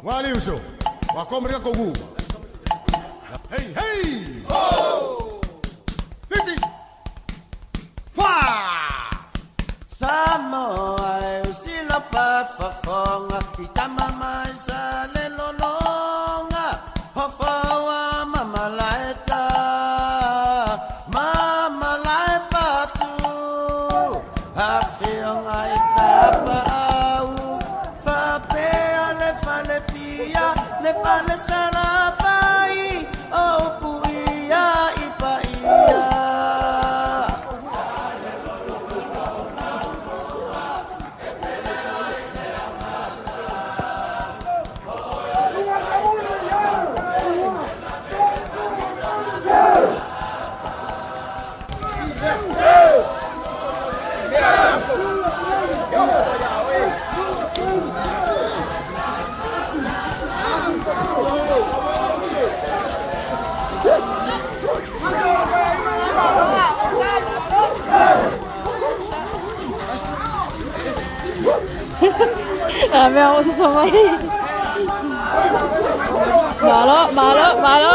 Waliuso, wakomrika kogu. Hey, hey! Ho! Fiti! Fa! Samoa e usila fafafoga i tama mai sa le lologa hofoa ma malaeta ma malae fatu afioga i tapaau faapea le falefia le fale salafai o upu ia i paia. 啊，没有，我是什么？马了，马了，马了！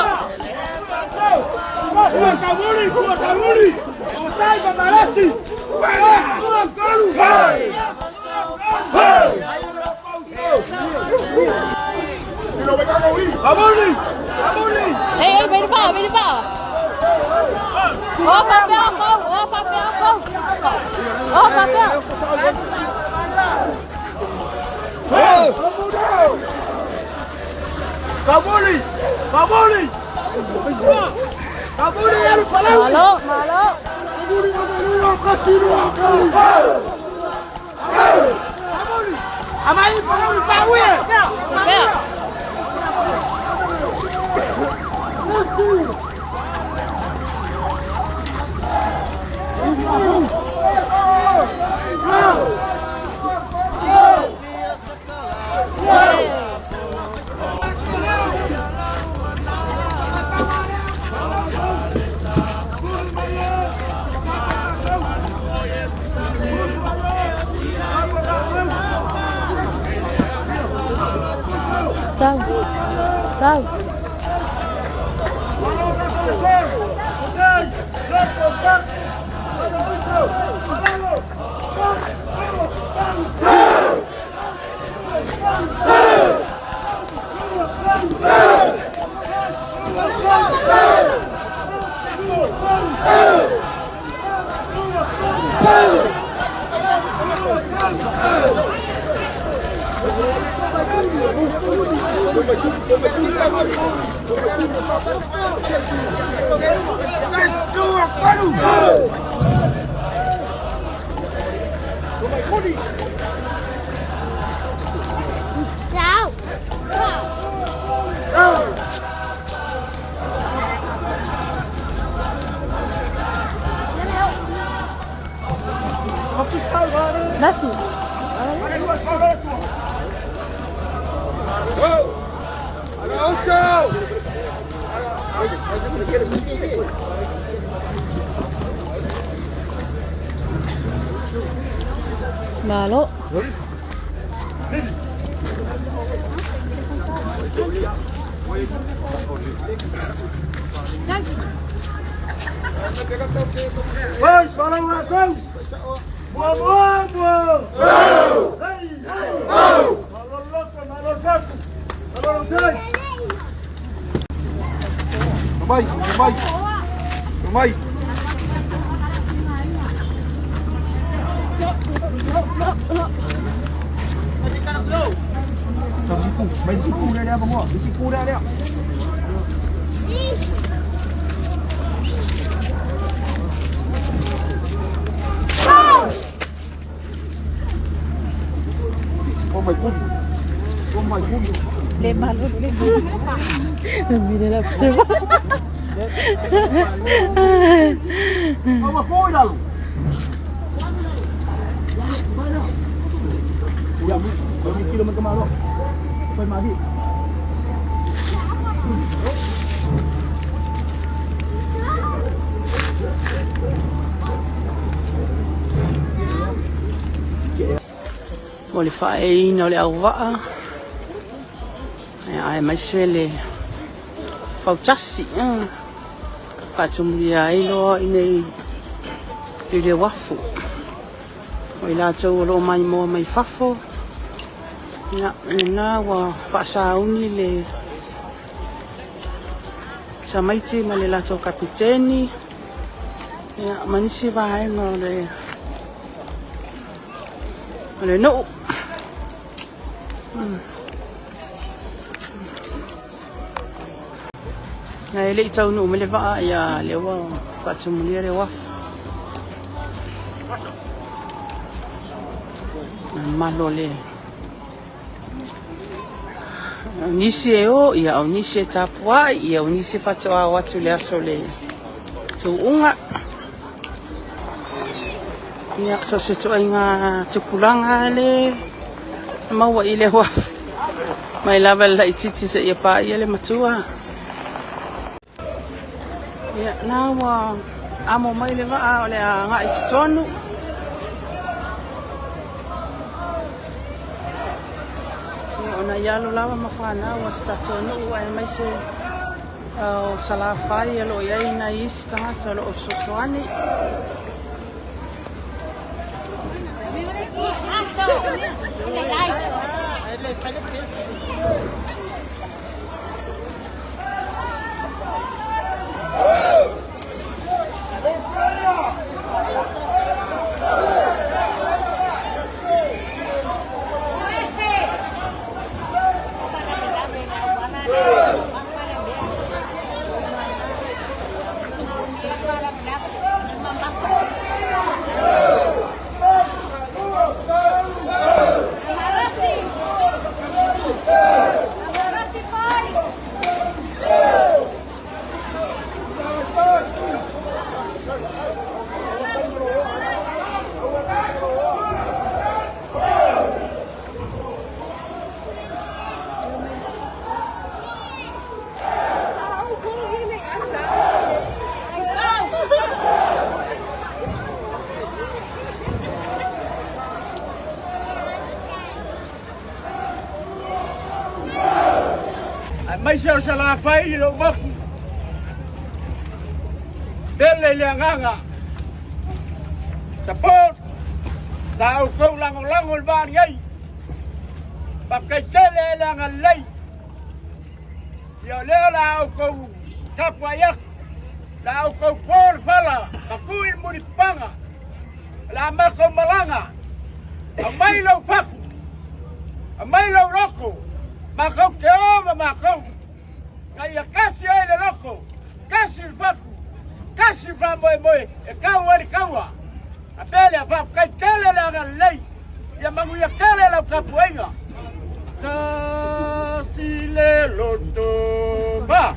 哎哎，没得跑，没得跑！我发飙，好，我发飙，好，我发飙！ Kabuli! Kabuli! Kabuli ya 马了，马了！ Amai Kabuli Pawe! 没有。Tau. Tau. Ciao. Nasi. Malo. Vai, fala uma coisa! Boa, boa, boa! Hey, hey! Maloloto, maloloto! Maloloto! Mamãe, mamãe! Mamãe! Le malo, le malo. Mira la observa. Mo le faaeina o le auvaa. Aemaise le fautasi faatumulia ai loa i nei i le uafu. O i latou o lo o maimoa mai fafo, ia, lena ua faasauni le tamaiti ma le latou kapiteni, ia, ma nisi vaega o le o le nuu. E le i taunuu mai le vaa, ia lea ua faatumulia le uafu. Malo le o nisi e o, ia o nisi e tapuai, ia o nisi faatoa o atu i le aso o le tuuga. Ia, so se ituaiga tupulaga le maua i le uafu. Mai lava le laitiiti seia paia le matua. Ia, na ua amo mai le vaa o le a agai i totonu. Ia, o nai alo lava ma fanau a si tatou nuu aemaise o Salafai o lo o i ai nai isi tagata o lo o fesoasoani. Aemaise o Salafai i lou motu. Pele i le agaga. Support. Sa outou lagolago i le vaa nei. Faafetai tele ai le agalelei. Ia o lea o le a outou tapuai atu. O le a outou po le fala, matui le mulipapaga. O le a matou malaga. Aumai lou fatu. Aumai lou loto. Matou te o ma matou. Na ia tasi ai le loto, tasi le fatu, tasi le faamoemoe e tau ai le taua. A pele, faafetai tele le agalelei. Ia manuia tele lau tapuaiga. Tasi le loto ma.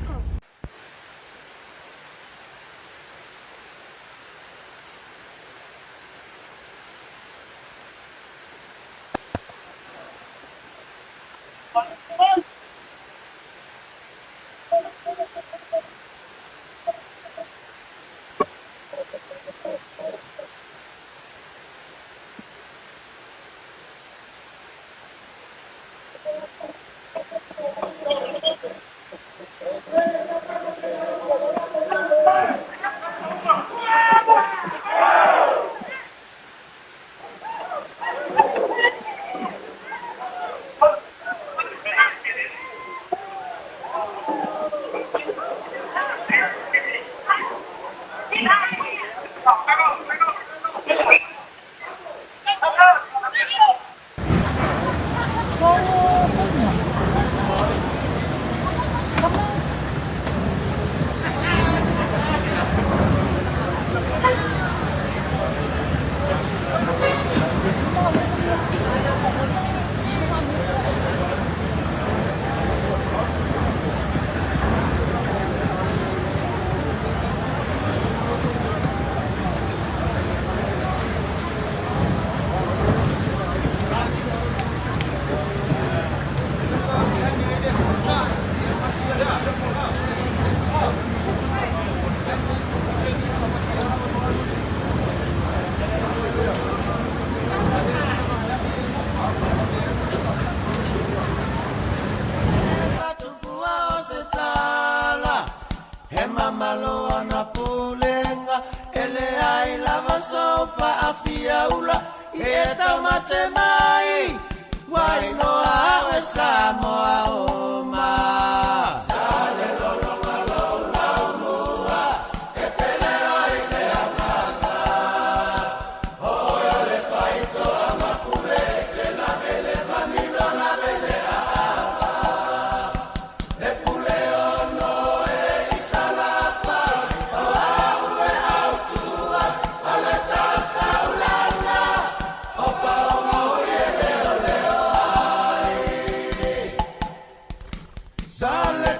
ula i e taumate mai ua iloa au e Samoa uma.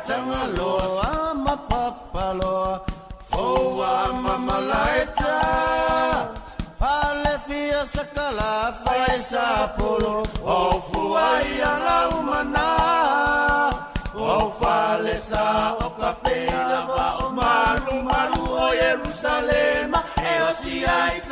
Saletagaloa ma Papaloa, Foua ma Malaeta, Falefia Sakala, Faisapolo, O Fua ia Laumana, O Falesa o Kapela, Va o Malu Malu o Ierusalema, E o Siai.